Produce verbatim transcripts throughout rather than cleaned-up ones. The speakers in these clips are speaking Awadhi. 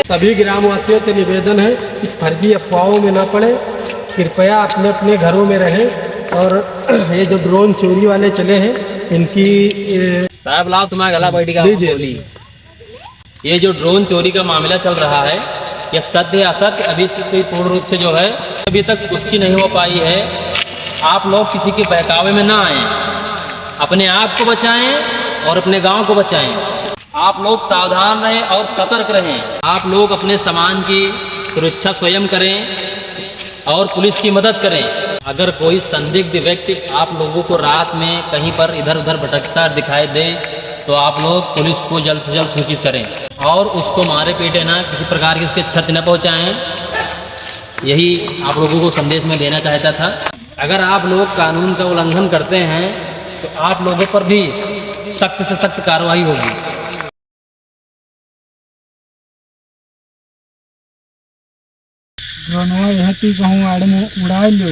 सभी ग्रामवासियों से निवेदन है कि फर्जी अफवाहों में ना पड़े, कृपया अपने अपने घरों में रहें। और ये जो ड्रोन चोरी वाले चले हैं, इनकी, ए, साहब, लाओ, तुम्हारा गला बैठ गया, लीजिए। बोली। ये जो ड्रोन चोरी का मामला चल रहा है, यह सत्य या असत्य अभी से कोई पूर्ण रूप से जो है, अभी तक पुष्टि नहीं हो पाई है। आप लोग किसी के बहकावे में ना आएं, अपने आप को बचाएं और अपने गांव को बचाएं। आप लोग सावधान रहें और सतर्क रहें। आप लोग अपने सामान की सुरक्षा स्वयं करें और पुलिस की मदद करें। अगर कोई संदिग्ध व्यक्ति आप लोगों को रात में कहीं पर इधर उधर भटकता दिखाई दे, तो आप लोग पुलिस को जल्द से जल्द सूचित करें और उसको मारे पीटे ना, किसी प्रकार की उसके क्षति न पहुंचाएं। यही आप लोगों को संदेश मैं देना चाहता था। अगर आप लोग कानून का उल्लंघन करते हैं, तो आप लोगों पर भी सख्त से सख्त कार्रवाई होगी। ड्रोनवा यह ती कहूँ आड़े में उड़ाए लो,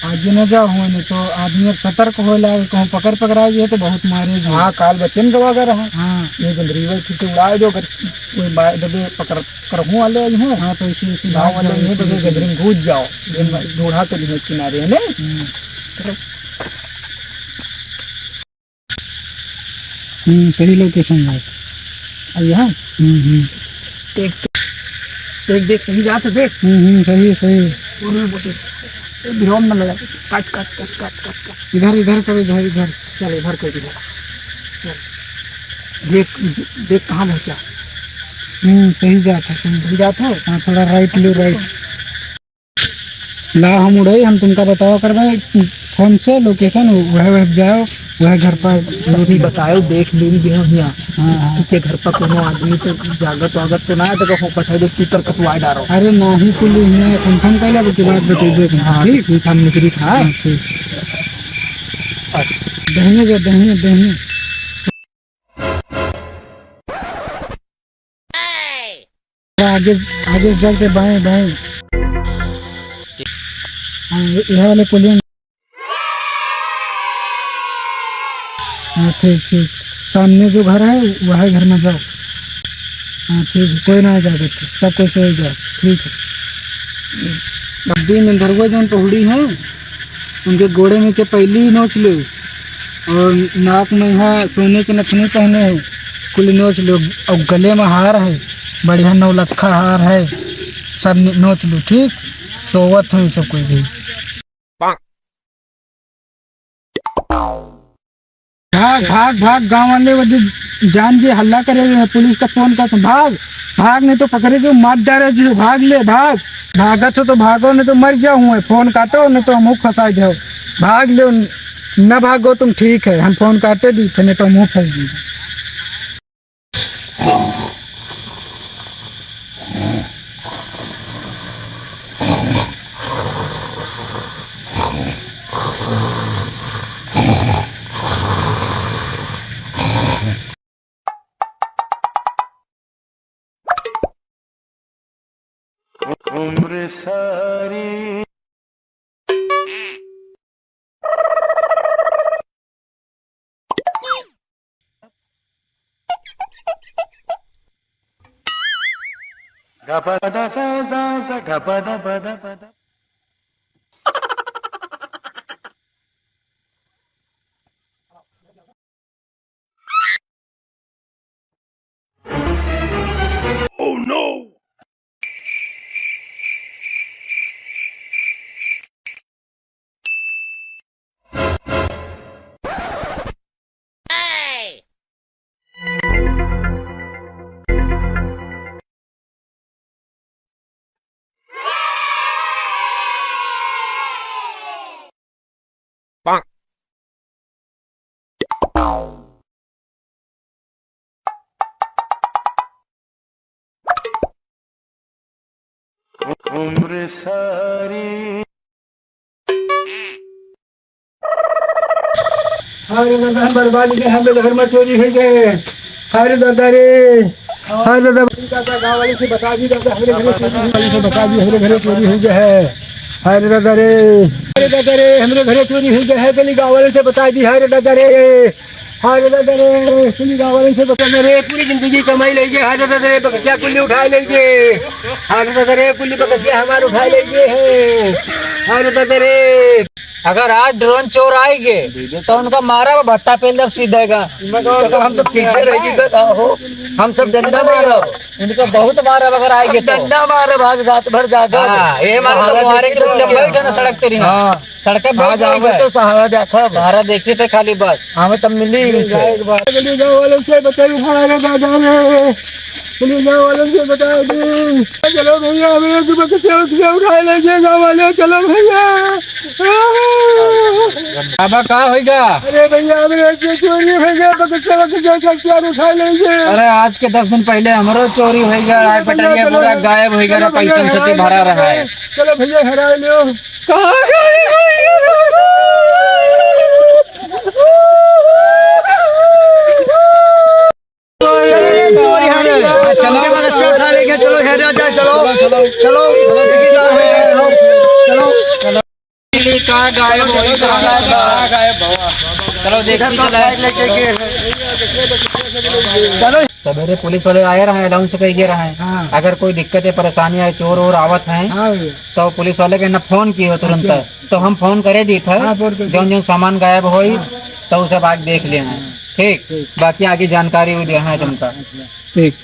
आगे न जाओ हुए, नहीं तो आदमी अब सतर्क हो लागे, कहूँ पकड़ पकड़ा गया तो बहुत मारे जी। हाँ, काल बच्चे में गवा कर रहा। हाँ। ये जब रिवर फिर से उड़ाए दो, अगर कोई बा-, दबे पकड़ करहूँ वाले आई हैं। हाँ, तो इसी, इसी गाँव वाले आई हैं, तो फिर जबरन घुस जाओ। ये हम्म। बूढ़ा तो नहीं है किनारे, है नहीं? हम्म। हम्म, सही location है। आ, यहाँ? हम्म, हम्म। देख, देख, देख, सही जात है, देख। हम्म, हम्म, सही है, सही है। और भी बोलते, ए, ड्रोन में लगा, काट, काट, काट, काट, काट, काट। इधर, इधर करो, इधर, इधर। चल, इधर कर, इधर। चल। देख, देख कहाँ पहुँचा। हम्म, सही जात है, सही। सही जात है? हाँ, थोड़ा right लो, right। ला, हम उड़े, हम तुमका बतावा करबे phone से location, वह, वह जाओ, वह घर पर सही बतायो, देख लीन दियो हियाँ। हाँ, हाँ। ठीक है, घर पर कोनो आदमी तो जागत वागत तो ना है, तो कहूँ पठाई दे, चूतर कटवाए डारो। अरे नाही, कुल हियाँ confirm कर ले, उसके बाद बताई दे तुमको, हाँ, ठीक? ठीक, हम निकली था। हाँ, ठीक। बस। दहिने जा, दहिने, दहिने। आगे, आगे से जाके बाएं, बाएं। हाँ, ये, ये वाले पुलिया में। हाँ, ठीक, ठीक। सामने जो घर है, वह घर में जाओ। हाँ, ठीक है, कोई ना जावे तो, सब कोई सो गया, ठीक है। नदी में धरुआ जौन पहुड़ी है, उनके गोड़े में के पहली ही नोच ले, और नाक में यहाँ सोने के नथनी पहने है, कुल नोच ले, और गले में हार है, बढ़िया नौलखा हार है, सब नि-, नोच लो, ठीक? सोवत हो सब कोई भी। भाग, भाग, भाग, गाँव वाले वो जो जान के हल्ला करे हुए हैं, पुलिस का phone करते, भाग, भाग, नहीं तो पकड़े के मार डारे जी, भाग ले, भाग, भागत हो तो भागो, नहीं तो मर जाओ हुए, phone काटो, नहीं तो हमहू फंसाई दो, भाग ले, न भागो तुम, ठीक है, हम phone काटे दी थे, नहीं तो हमहू फंस गए। उम्र सारी। गपदा सा सा सा गपदा पदा पदा। Oh no! उम्र सारी। अरे दादा, हम बर्बाद हो गए, हमरे घर में चोरी हो गए। अरे दादा रे, अरे दादा, दादा, गाँव वाले से बता दी दादा, हमरे घरे चोरी हो गए, बता दी, हमरे घरे चोरी हो गया है। अरे दादा रे, अरे दादा रे, हमरे घरे चोरी हो गया है, चली गाँव वाले से बता दी, अरे दादा रे। अरे दादा रे, कुली गाँव वाले से बता रे, पूरी जिंदगी कमाई लेगे। अरे दादा रे, बकसिया कुली उठाए लेगे। अरे दादा रे, कुली बकसिया हमार उठाए लेगे है। अरे दादा रे। अगर आज ड्रोन चोर आएगे, तो उनका मारा वो भट्टा पेल जब सीधेगा। तो हम सब पीछे रह जी, बताओ हो, हम सब डंडा मारब। इनको बहुत मारब अगर आएगे तो। डंडा मारब, आज रात भर जागब। हाँ, ये मारे तो सहारा मारे देखी के तो तो चप्पल क्या? उठाना सड़क तेरी ना। हाँ। सड़क पे बैठ आज जाएगा। हमें तो सहारा देखब। सहारा देखी थे खाली बस। हमें तब मिली इनसे। एक बार। गली गाँव वालों से बताइए, हमारे दादा ने। गली गाँव वालों से बता दी। चलो भैया, हमें एक बकसिया उठा ले, गाँव वाले, चलो भैया। बाबा, का होइगा? अरे भैया, हमरे से चोरी होइगा, बकसिया, बकसिया, बकसिया उठा लेंगे। अरे, आज के दस दिन पहले हमरो चोरी होइगा, अरे आय भैया, पटरिया चलो पूरा यार। गायब होइगा, चलो भैया, पैसा से हराए भरा लो, रहा है। चलो भैया, हराए लो। कहाँ गए? चलो रे, चोर यहाँ रे। चलो। उनके बाद अच्छा उठा लेके चलो, हेरे आ जाए, चलो। चलो, चलो। चलो, देखिए कहाँ है, चलो। चलो। कहाँ गायब हो गई, कहाँ गायब, कहाँ गायब हुआ? चलो, देखिए, इधर तो चला। फ्लाइट लेके गए हैं। चलो। सवेरे पुलिस वाले आए रहे, अनाउंस करके गए रहे। हाँ। अगर कोई दिक्कत है, परेशानी है, चोर वोर आवत हैं, हाँ भैया। तो पुलिस वाले के ना फोन किए हो तुरंत। अच्छा। तो हम फोन करे दी था, हाँ, फोन कर जौन जौन सामान गायब होई, हाँ। तो उ सब आके देख ले हैं। ठीक, ठीक। बाकी आगे जानकारी वो देना है तुमका। ठीक।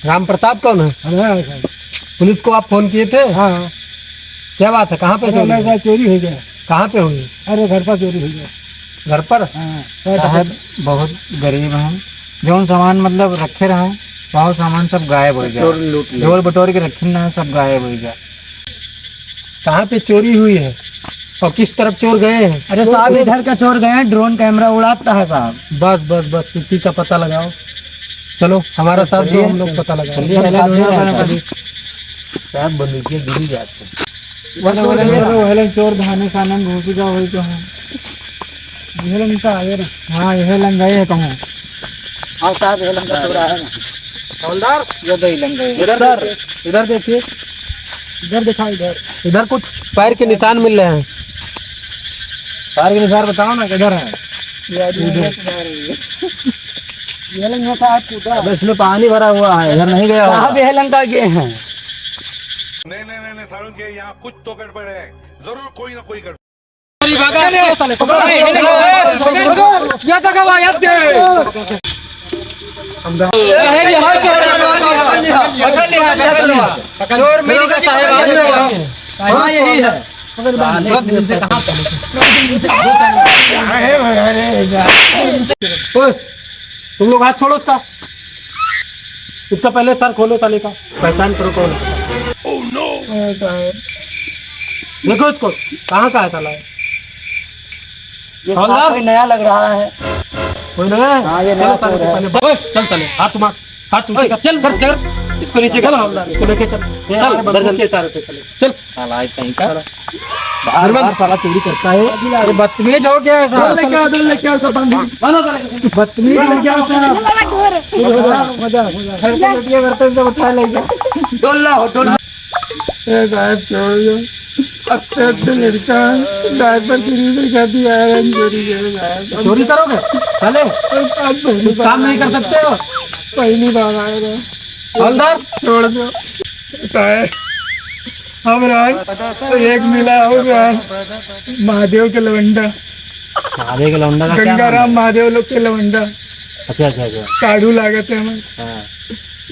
राम प्रसाद कौन है? अरे हाँ, सर। पुलिस को आप फोन किए थे? हाँ, हाँ। क्या बात है, कहाँ पे अरे, चोरी हमारे हुई? साथ चोरी हो गया। कहाँ पे हुई? अरे, घर पर चोरी हो गया। घर पर? हाँ, पैसा साहब, पैसा। बहुत गरीब हैं, जौन सामान मतलब रखे रहे, वह सामान सब गायब हो गया। चोर लूट ले। जोड़ बटोर के रखे ना, सब गायब हो गया। कहाँ पे चोरी हुई है और किस तरफ चोर गए हैं? अरे साहब, इधर का चोर गए हैं, ड्रोन कैमरा उड़ाता है साहब। बस, बस, बस, किसी का पता लगाओ। चलो, हमारा साथ दो, चलिए। हम लोग पता लगाओ। चलिए, हम साथ दे रहे हैं, साहब। साहब, बंदूकिया गिरी जाते हैं। बस, बस, बस, बस, चोर धाने खाने में घुस गया, वही तो है। यह लंका है ना? हाँ, यह लंका है कहूँ। हाँ साहब, यह लंका चोर है ना? हवलदार, ये दो ही लंका है। इधर सर। देखिए, इधर देखिए। इधर दिखाओ, इधर। इधर कुछ पैर के निशान मिल रहे हैं। पैर के निशान बताओ ना, किधर है? ये आदमी इधर। ये लंका है, कूदा। अब इसमें पानी भरा हुआ है, इधर नहीं गया होगा। साहब, यह लंका गए हैं। नहीं, नहीं, नहीं, नहीं, सारुण के यहाँ कुछ तो गड़बड़ है, जरूर कोई ना कोई गड़बड़। या तक आवा, या दे। पकड़ लिया, पकड़ लिया। पकड़ लिया, पकड़ लिया। चोर मिल गया साहेब। हाँ, यही है। ओए, तुम लोग हाथ छोड़ो उसका। इसका पहले सर खोलो साले का, पहचान करो कौन है। देखो इसको, कहाँ का है साला ये? ये हवलदार? साहब कोई नया लग रहा है। कोई नया है? हाँ, ये चलो नया साले चोर को है। पहले, ओए, चल साले, हाथ मार, हाथ ओए, ऊपर कर। चल, चल, चल, इसको नीचे चल कर। हवलदार, इसको लेके चल। ये चल, हमारे बंदूक चल। के इशारे पे चले। चल। साला, आज कहीं का। चलो। बार, अरे बार साला चोरी करता है। अरे बदतमीज हो गया है साला। ड्रोन लेके आओ, ड्रोन लेके आओ, सब बंद। बदतमीज हो गया है साला। मजा, मजा, मजा। घर पे लड़कियां करते हैं, सब उठा लेंगे। ड्रोन लाओ, ड्रोन। ए साहब, छोड़ दो। अब तो, अब तो लड़का diaper free में खा दिया है, हम चोरी करें साहब। चोरी करोगे? चले? आज पहली कुछ बार काम नहीं कर सकते हो? पहली बार आया था। हवलदार? छोड़ दो। साहब, हम रान, तो एक मिला हो रान, महादेव के लवंडा। महादेव के लवंडा का क्या नाम गंगाराम है? महादेव लोग के लवंडा। अच्छा, अच्छा, अच्छा। साढ़ू लागत है हमारे। हाँ।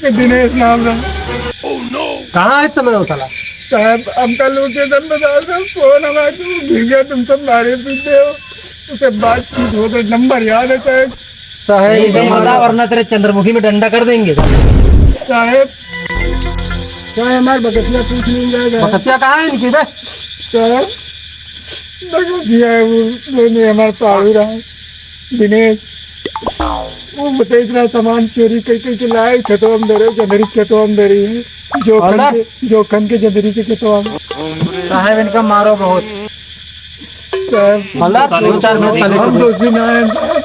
ये दिनेश नाम है। कहाँ है इस समय वो साला? साहब, हमका location बता दो, फोन हमारे को गिर गया, तुम सब मारे पीटे हो। उसे बातचीत हो तो नंबर याद है साहब। साहेब, नहीं, नहीं, बता, वरना तेरे चंद्रमुखी में डंडा कर देंगे। साहेब, क्या है, हमारे बकतिया पूछ नहीं जाएगा? बकतिया कहाँ है इनकी बे? साहेब, बकतिया है वो, वो नहीं, हमारे साहू रहा, दिनेश। वो बताइए, इतना सामान चोरी कर, कर के लाए, खेतवा में धरे, जंदरी के खेतवा में धरे हैं। जोखन के, जोखन के जंदरी के खेतवा में। साहेब, इनका मारो बहुत। साहेब, हवलदार, दो चार मिनट पहले हम दोषी ना हैं, साहब।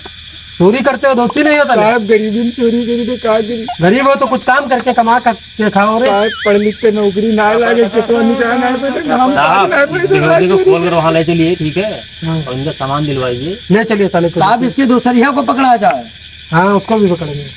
चोरी करते हो, दोस्ती नहीं होता ना? साहब, गरीबी में चोरी करी तो का करी? गरीब हो तो कुछ काम करके कमा कर के खाओ रे। साहब, पढ़ लिख के नौकरी ना लागे, कितना निकाल ना पे तो हम साहब, ना पे तो बेहोशी को खोल कर वहाँ ले चलिए, ठीक है? हाँ। और इनका सामान दिलवाइए। ले चलिए ताले को। साहब, इसकी दूसरिया को पकड़ा जाए। हाँ, उसको भी पकड़ेंगे।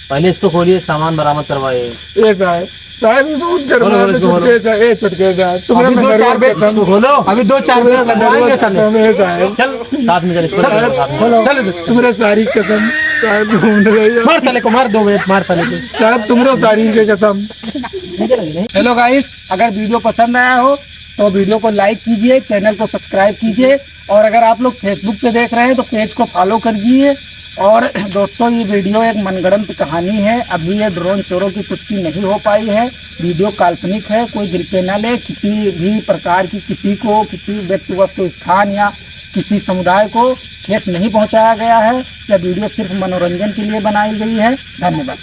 पहले इसको खोलिए, सामान बरामद करवाइए। ये साहब, साहब, ये बहुत बोलो, बोलो, गरमाते इसको बोलो। छुटके साहब, ए छुटके साहब, तुम्हरे अभी दो चार नरवा बैग कसम। इसको खोलो। अभी दो चार बैग तुम्हरे बनवाएंगे नरवा ताले। कसम है साहब। चल, साथ में चल, इसको साहब, साथ में। बोलो। चल, चल। तुम्हरे सारी कसम, साहब, घूम रही है। मार ताले को, मार दो बैग, मार ताले को। साहब, तुम्हरे सारी के कसम। Hello guys, अगर video पसंद आया हो तो video को like कीजिए, channel को subscribe कीजिए, और अगर आप लोग Facebook पे देख रहे हैं तो page को follow कर दीजिए। और दोस्तों, ये video एक मनगढ़ंत कहानी है। अभी ये ड्रोन चोरों की पुष्टि नहीं हो पाई है, video काल्पनिक है, कोई दिल पे ना ले। किसी भी प्रकार की किसी को, किसी व्यक्ति, वस्तु, स्थान या किसी समुदाय को ठेस नहीं पहुंचाया गया है। यह video सिर्फ मनोरंजन के लिए बनाई गई है। धन्यवाद।